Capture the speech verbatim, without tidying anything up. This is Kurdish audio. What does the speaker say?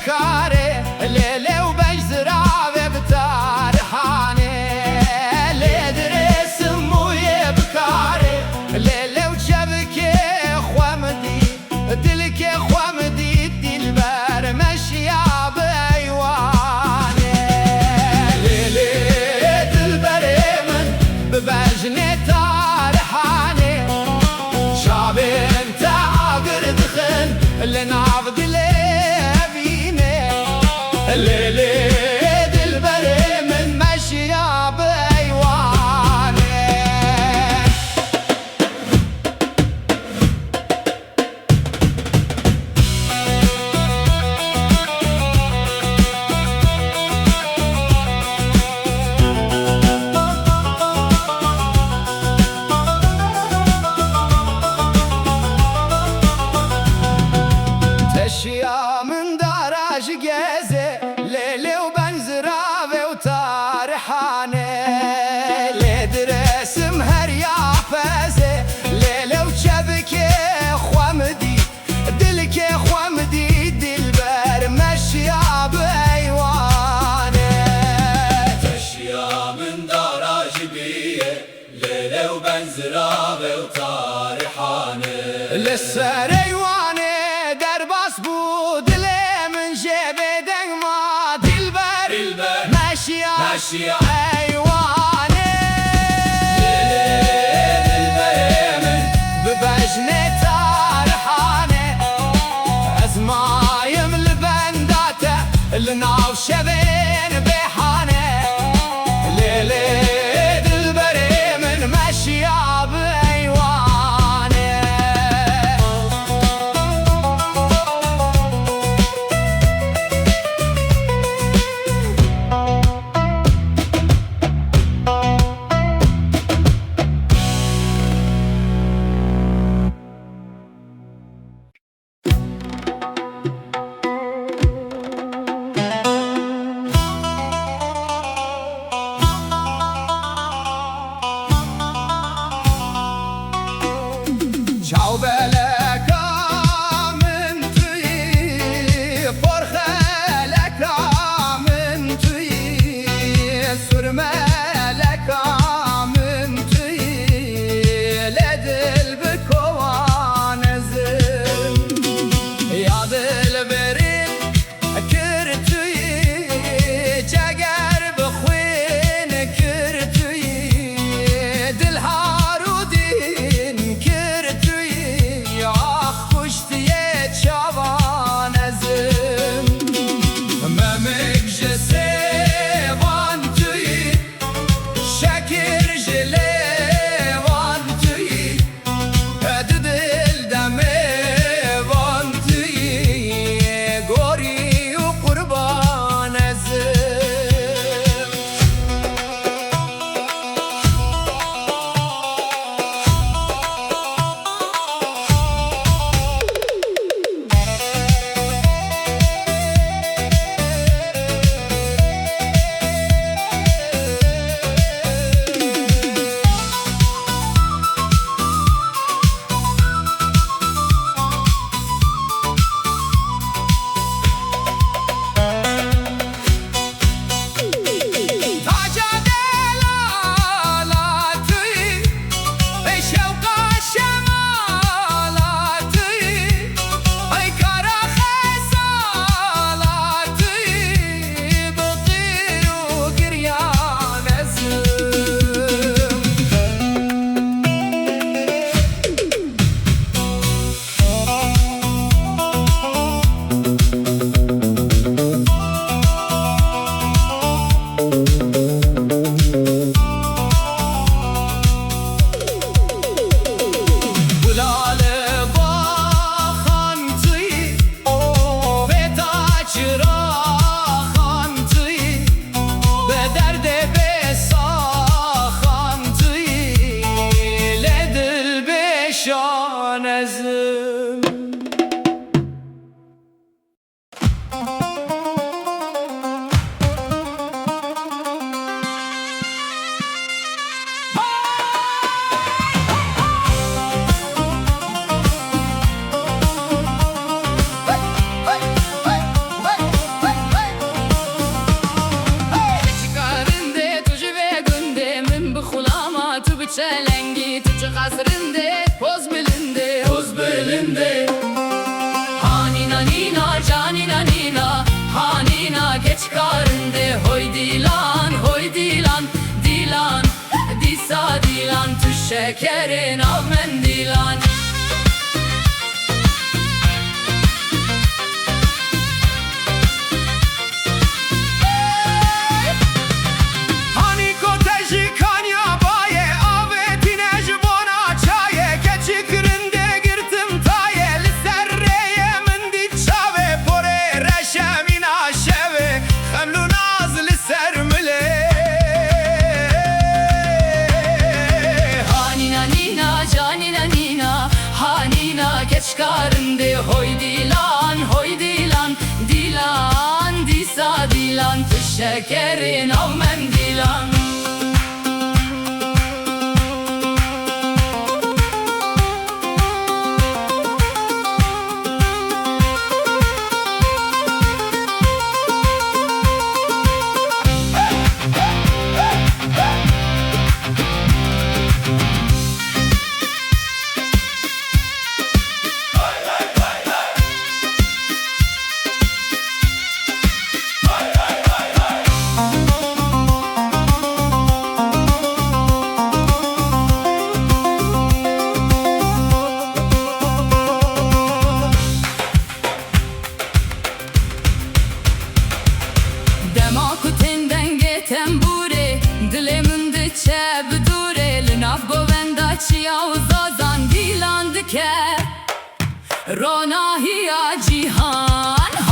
Karê, lêlê û bej ziravê bi tarixanê. Lê dirê simûyê bi karê, lêlê û çevikê xwe min dî, dilkê xwe min dî, dilber meşiya bi eywanê. Lêlê dilberê min bi bejnê tarixanê, çavên te agir dixin li nav dilê evînê. Lê lê dilberê min meşiya bi eywanê. Teşiya min dara ji gezê, lêlê û ben ziravê û tarixanê. Lê diresim her ya pezê, lêlê û çevikê xwe min dî, dilkê xwe min dî, dilber meşiya bi eywanê. Teşiya min dara ji biyê, lêlê û ben ziravê û tarixanê. Li ser eywanê derbas bû dilê min, jê bêdeng ma dilber, dilber, meşiya, meşiya, eywanê. Dilberê min bi bejnê tarixanê, ez mayim li benda te li nav şevên bêhane. Lê lê dilberê min meşiya bi eywanê. Lan tu şekerê nav mendîlan. Dema ku tên dengê tembûrê, dilê min diçe bi dûrê, li nav govenda çiya û zazan dîlan dike ronahiya cîhan.